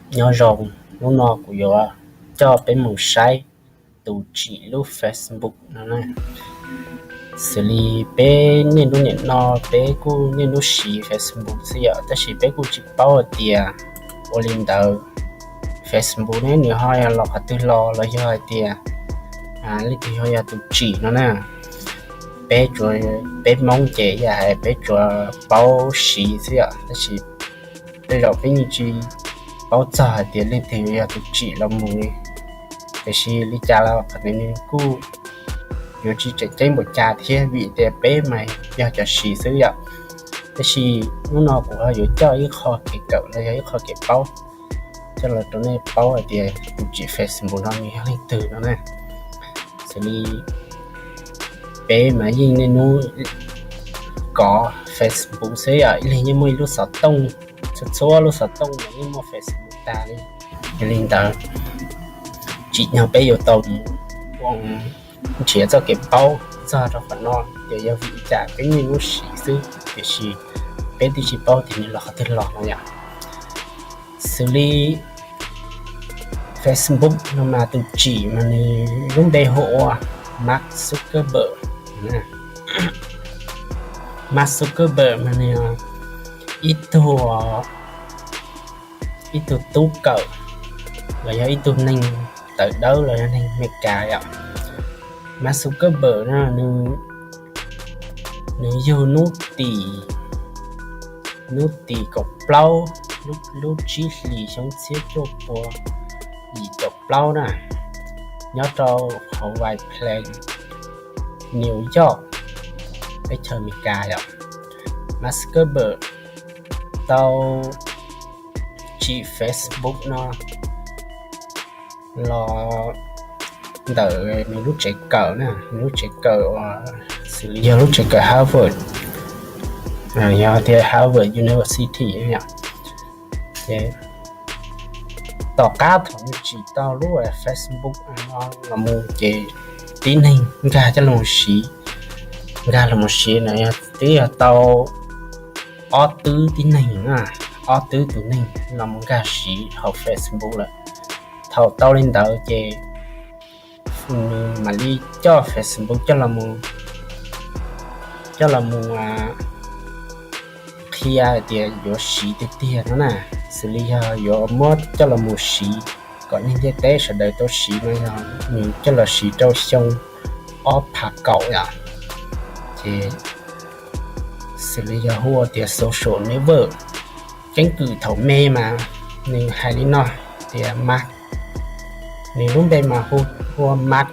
Nyob zoo, hnub no kuv yuav coj peb mus saib tus tsim lub Facebook no na. Xws li peb niaj hnub nim no peb kuj niaj hnub siv Facebook xwb yom, tab sis peb kuj tsis paub hais tias ua li ntawd Facebook ne nws ho yog los qhov twg los, los yog hais tias leej twg ho yog tus tsim no na. Peb tsuas, peb Hmoob ces yam hais peb tsuas paub siv xwb yom, tab sis tej zaum peb yeej tsis paub txog hais tias leej twg yog tus tsim los mus li. Tiam sis li cas los qhov ntawd nws kuj yuav tsis tseem ceeb npaum cas thiab, vim tias peb mas yog cov siv xwb yom. Tab sis hnub no kuv ho yuav coj ib qho kev kawm los yog ib qho kev paub coj los rau nej paub hais tias tus tsim Facebook no nws yog leej twg no na. Xws li peb mas yeej niaj hnub kov Facebook xwb yom, ib leeg yeej muaj ib lub xov tooj, txhua txhua lub xov tooj mas yeej muaj Facebook tag li. Yog li ntawd, tsim nyog peb yuav tau mus nrhiav txoj kev paub txog rau qhov no ces yog vim li cas peb niaj hnub siv xwb, tiam sis peb twb tsis paub tias nws los qhov twg los no yom. Xws li Facebook no mas tus tsim mas nws lub npe hu ua Mark Zuckerberg. Mark Zuckerberg mas nws ib tug, ib tug tub kawm los yog ib tug neeg tawv dawb los yog neeg Amelikas yom. Mark Zuckerberg no nws yug hnub tim, hnub tim kaum plaub lub tsib hlis xyoo txhiab cuaj pua yim caum plaub na, nyob rau hauv White Plains, New York, teb chaws Amelikas yom. Mark Zuckerberg tau tsim Facebook no los ntawm nws lub tsev kawm na, nws lub tsev kawm uas xws li yog lub tsev kawm Harvard, yog tias Harvard University yom. Ces tom qab thaum nws tsim tau lub Facebook no los mus ces tib neeg nkag coj los siv, nkag los siv na yog twb yog tau ob tub tib neeg, ob tub tus neeg los mus nkag siv hauv Facebook lawm. Thaum tau li ntawd ces nws mam li coj Facebook coj los, coj los mus qhia hais tias yuav siv tiag tiag no na, xws li yog yuav muab coj los mus siv kom neeg ntiaj teb sawv daws tau siv no yog nws coj los siv rau xyoo ob phav kaum yom. Ces xws li yog hu ua tias social network, keeb kwm thaum me mas nws hais li no tias Mark, nws lub npe mas hu ua Mark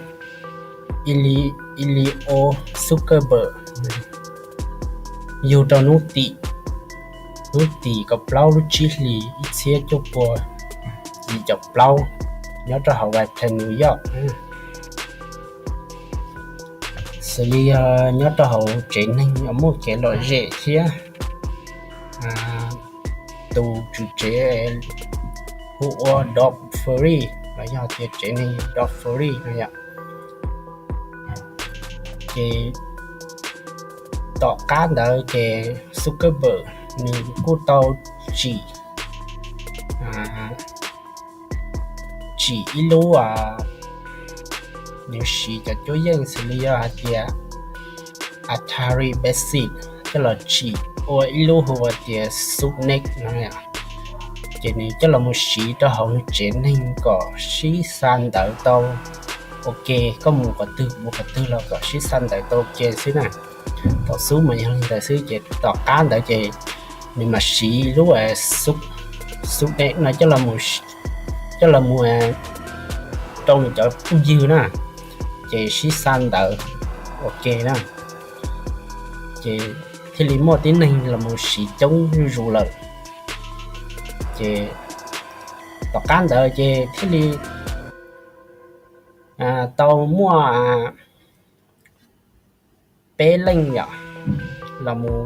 Ili, Ilio Zuckerberg, yug rau hnub tim, hnub tim kaum plaub lub tsib hlis ib txhiab cuaj pua yim caum plaub, nyob rau hauv White Plains, New York. Xws li yog nyob rau hauv tsev neeg uas muaj kev lom zem thiab, tus tswv tsev hu ua Doug Fulley los yog tias tsev neeg Doug Fulley no yom. Ces tom qab ntawd ces Zuckerberg nws kuj tau tsim, tsim ib lub, nws siv cov cuab yeej xws li yog hais tias Atari Basic coj los tsim ua ib lub hu ua tias Subnet no. Ces nws coj los mus siv rau hauv nws tsev neeg kom sib xa ntawv tau ua ke, koj mus qhov twg mus qhov twg los kom sib xa ntawv tau ua ke xwb na. Thaum xub mas yog li ntawd xwb ces tom qab ntawd ces nws mam siv lub Subnet no coj los mus rau nws cov phooj ywg na, ces sib xa ntawv ua ke na, ces thiaj li muaj tib neeg los mus siv coob zuj zus lawm. Ces tom qab ntawd ces thiaj li tau muaj peb leej yom, los mus,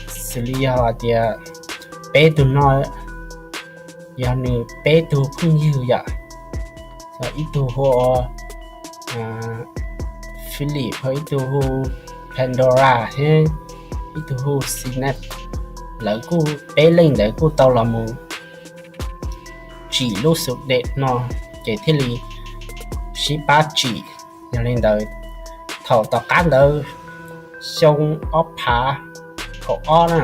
xws li yog tias peb tug no yog nws peb tug phooj ywg yom, ib tug hu ua Philip, ib tug hu Pandora thiab ib tug hu Synapse. Lawv kuj peb leej ntawd kuj tau los mus tsim lub xu dej no, ces thiaj li sib pab tsim. Yog li ntawd, thaum tom qab ntawd xyoo ob phav kaum ob na,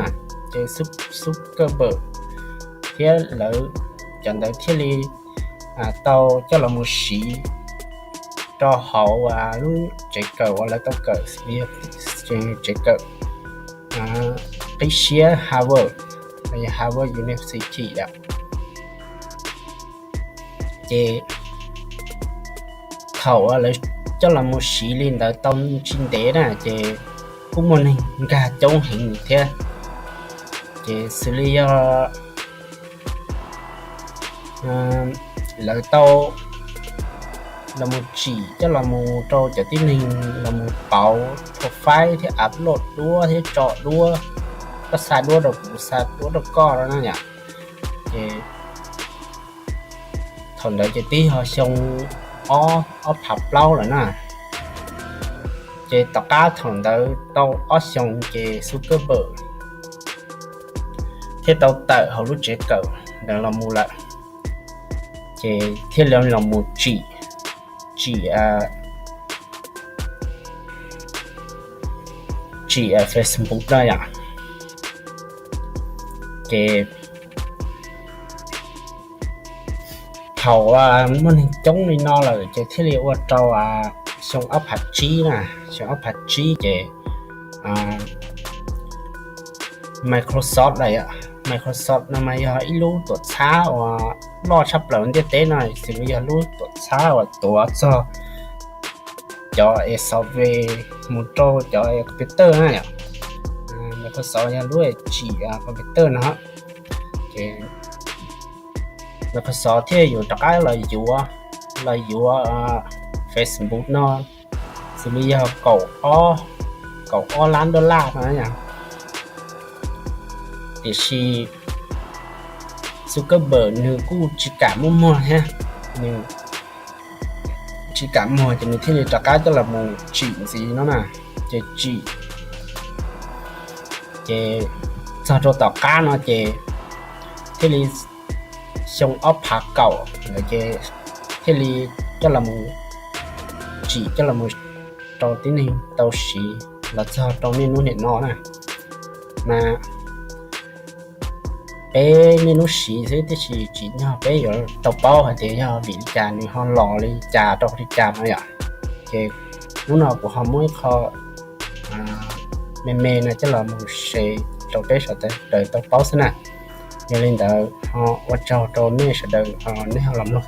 ces Zuckerberg thiab lawv cov ntawd thiaj li tau coj los mus siv rau hauv lub tsev kawm uas lawv tau kawm, tsev kawm qib siab Harvard, Harvard University a. Ces thaum lawv coj los mus siv li ntawd tau tsis ntev na, ces kuj muaj neeg nkag coob heev thiab. Ces xws li yog lawv tau los mus tsim coj los mus rau cov tib neeg los mus pauv profile thiab upload duab thiab tso duab, koj xa duab rau kuv, xa duab rau koj no na yom. Ces thaum ntawd ces twb yog xyoo ob, ob phav plaub lawm na. Ces tom qab thaum ntawd tau ob xyoos ces Zuckerberg thiaj tau tawm hauv lub tsev kawm ntawd los mus lawm, ces thiaj li los mus tsim, tsim tsim Facebook no yom. Ces thaum muaj neeg coob li no lawm ces thiaj li ua rau xyoo ob phav tsib na, xyoo ob phav tsib ces Microsoft lawm, Microsoft no mas yog ib lub tuam txhab uas loj tshaj plaws ntiaj teb no, xws li yog lub tuam txhab uas tuav txog cov software mus rau cov computer na. Microsoft yog lub tsim computer no. Ces Microsoft thiaj yuav rov qab los yuav, los yuav Facebook no, xws li yog kaum ob, kaum ob lab dollar no. Tiam sis Zuckerberg nws kuj tsis kam muaj muag thiab, nws tsis kam muag ces nws thiaj li rov qab coj los mus tsim ntxiv no na. Ces tsim, ces txog rau tom qab no ces thiaj li xyoo ob phav kaum ntawd ces thiaj li coj los mus tsim coj los mus rau tib neeg tau siv los txog rau niaj hnub niam no na. Mas peb niaj hnub siv xwb tiam sis tsim nyog peb yuav tau paub hais tias yog vim li cas nws ho los li cas rau li cas no yom. Ces hnub no kuv ho muab ib qho me me no coj los mus share rau peb sawv daws tau paub xwb na. Yog li ntawd ho ua tsaug rau nej sawv daws nej ho los mloog.